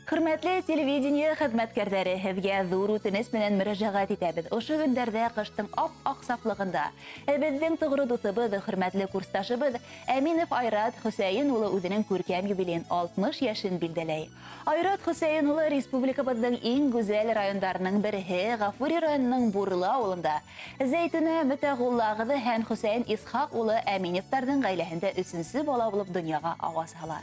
Хөрмәтле телевидение хеҙмәткәрҙәре, һеҙгә ҙур үтенес менән мөрәжәғәт итәбеҙ. Ошо көндәрҙә ҡыштың ап-аҡ сафлығында беҙҙең тоғро дуҫыбыҙ, хөрмәтле курсташыбыҙ Әминев Айрат Хөсәйен улы үҙенең күркәм юбилейын 60 йәшен билдәләй. Айрат Хөсәйен улы республикабыҙҙың иң гүзәл райондарының береһе Ғафури районының Бурлы ауылында Зәйтүнә Мөтәғулла ҡыҙы һәм Хөсәйен Исхаҡ улы Әминевтарҙың ғаиләһендә өсөнсө бала булып донъяға ауаз һала.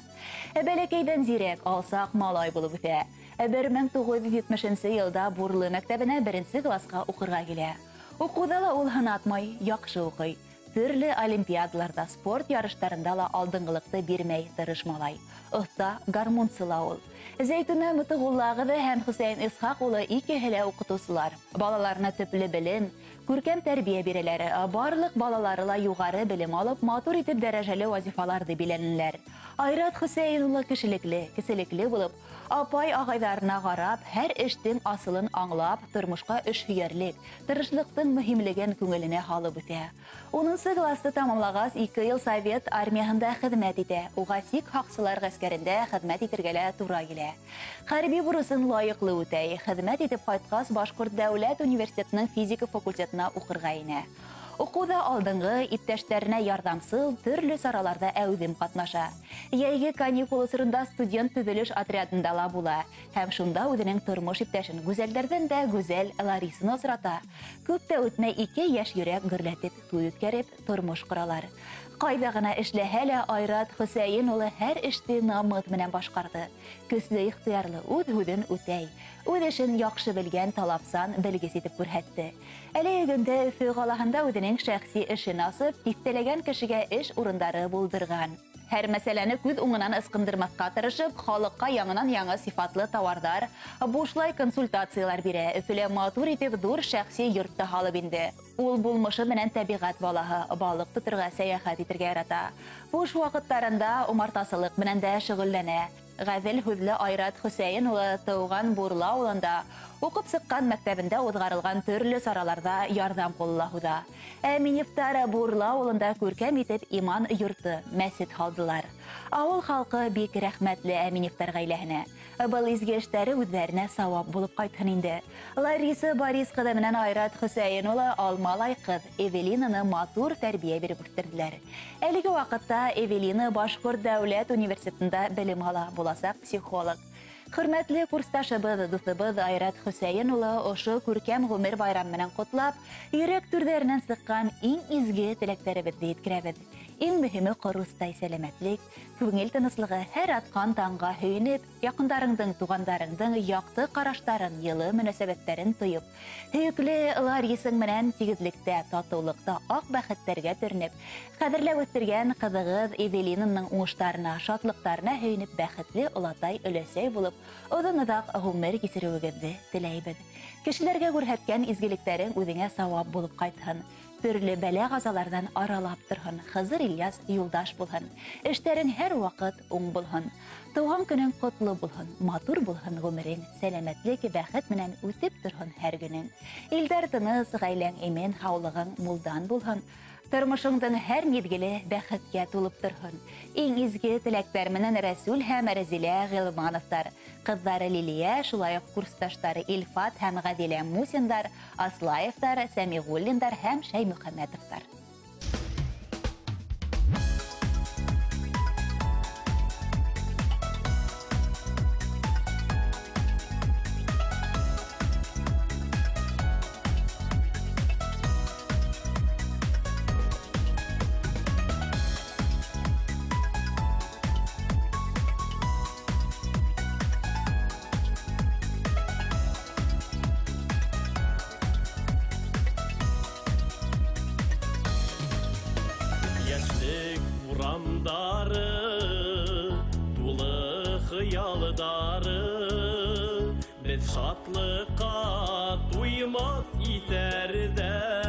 Бәләкәйҙән зирәк, алсаҡ малай булып үҫә. 1970 йылда Бурлы мәктәбенә беренсе класҡа уҡырға килә. Уҡыуҙа ла ул һынатмай, яҡшы уҡый. Төрлө олимпиадаларҙа, спорт ярыштарында ла алдынғылыҡты бирмәй тырыш малай. Оҫта гармунсы ла ул. Зәйтүнә Мөтәғулла ҡыҙы һәм Хөсәйен Исхаҡ улы икеһе лә уҡытыусылар. Балаларына төплө белем, күркәм тәрбиә бирәләр. Барлыҡ балалары ла юғары белем алып, матур итеп дәрәжәле вазифаларҙы биләнеләр. Айрат Хөсәйен улы кешелекле, кеселекле булып, апай ағайҙарына ҡарап, һәр эштең асылын аңлап, тормошҡа эшһөйәрлек, тырышлыҡтың мөһимлеген күңеленә һалып үҫә. 10 класты тамамлағас, 2 йыл Совет армияһында хеҙмәт итә. Уға сик һаҡсылар ғәскәрендә хеҙмәт итергә лә тура килә. Хәрби бурысын лайыҡлы үтәй. Хеҙмәт итеп ҡайтҡас, Башҡорт дәүләт университетының физика факультетына уҡырға инә. Уҡыуҙа алдынғы, иптәштәренә ярҙамсыл, төрлө сараларҙа әүҙем ҡатнаша. Йәйге каникул осоронда студент төҙөлөш отрядында ла була. Һәм шунда үҙенең тормош иптәшен, гүзәлдәрҙән дә гүзәл Ларисаны осрата. Күп тә үтмәй ике йәш йөрәк гөрләтеп, туй үткәреп, тормош ҡоралар. Ҡайҙа ғына эшләһә лә, Айрат Хөсәйен улы һәр эште намыҫ менән башҡарҙы. Көслө ихтыярлы, үҙ һүҙен үтәй. Үҙ эшен яҡшы белгән, талапсан белгес итеп күрһәтте. Әлеге көндә Өфө ҡалаһында үҙенең шәхси эшен асып, тиҫтәләгән кешегә эш урындары булдырған. Һәр мәсьәләне күҙ уңынан ысҡындырмаҫҡа тырышып, халыҡҡа яңынан-яңы сифатлы тауарҙар, бушлай консультациялар бирә. Өфөлә матур итеп ҙур шәхси йортта һалып инде. Ул булмышы менән тәбиғәт балаһы, балыҡ тоторға, сәйәхәт итергә ярата. Буш ваҡыттарында умартасылыҡ менән дә шөғөлләнә. Ғәҙел һүҙле Айрат Хөсәйен улы тыуған Бурлы ауылында уҡып сыҡҡан мәктәбендә уҙғарылған төрлө сараларҙа ярҙам ҡулы ла һуҙа. Әминевтар Бурлы ауылында күркәм итеп иман йорто, мәсет һалдылар. Ауыл халҡы бик рәхмәтле Әминевтар ғаиләһенә. Был изге эштәре үҙҙәренә сауап булып ҡайтһын инде. Лариса Борис ҡыҙы менән Айрат Хөсәйен улы алмалай ҡыҙ Эвелинаны матур тәрбиә биреп үҫтерҙеләр. Әлеге ваҡытта Эвелина Башҡорт дәүләт университетында белем ала, буласаҡ психолог. Хөрмәтле курсташыбыҙ, дуҫыбыҙ Айрат Хөсәйен улы ошо күркәм ғүмер байрамы менән ҡотлап, йөрәк түрҙәренән сыҡҡан иң изге теләктәребеҙҙе еткерәбеҙ. Иң мөһиме ҡоростай сәләмәтлек, күңел тыныслығы, һәр атҡан таңға һөйөнөп, яҡындарыңдың, туғандарыңдың яҡты ҡараштарын, йылы мөнәсәбәттәрен тойоп, һөйөклө Ларисың менән тигеҙлектә, татыулыҡта аҡ бәхеттәргә төрөнөп, ҡәҙерләп үҫтергән ҡыҙығыҙ Эвелинаның уңыштарына, шатлыҡтарына һөйөнөп, бәхетле олатай, өләсәй булып, оҙон-оҙаҡ ғүмер кисереүегеҙҙе теләйбеҙ. Кешеләргә күрһәткән изгелектәрең үҙеңә сауап булып ҡайтһын. Төрлө бәлә-ҡазаларҙан аралап торһон. Хызыр Ильяс юлдаш булһын. Эштәрең һәр ваҡыт уң булһын. Тыуған көнөң ҡотло булһын, матур булһын ғүмерең, сәләмәтлек, бәхет менән үтеп торһон һәр көнөң. Илдәр тыныс, ғаиләң имен, һаулығың мулдан булһын. Тормошоңдоң һәр миҙгеле бәхеткә тулып торһон. Иң изге теләктәр менән Рәсүл һәм Рәзилә Ғилмановтар, ҡыҙҙары Лилиә, шулай уҡ курсташтары Илфат һәм Ғәҙилә Мусиндар, Аслаевтар, Сәмиғуллиндар һәм Шәймөхәмәтовтар. Урамдары, тулы хыялдары, беҙ шатлыҡҡа туймаҫ иҫәрҙәр.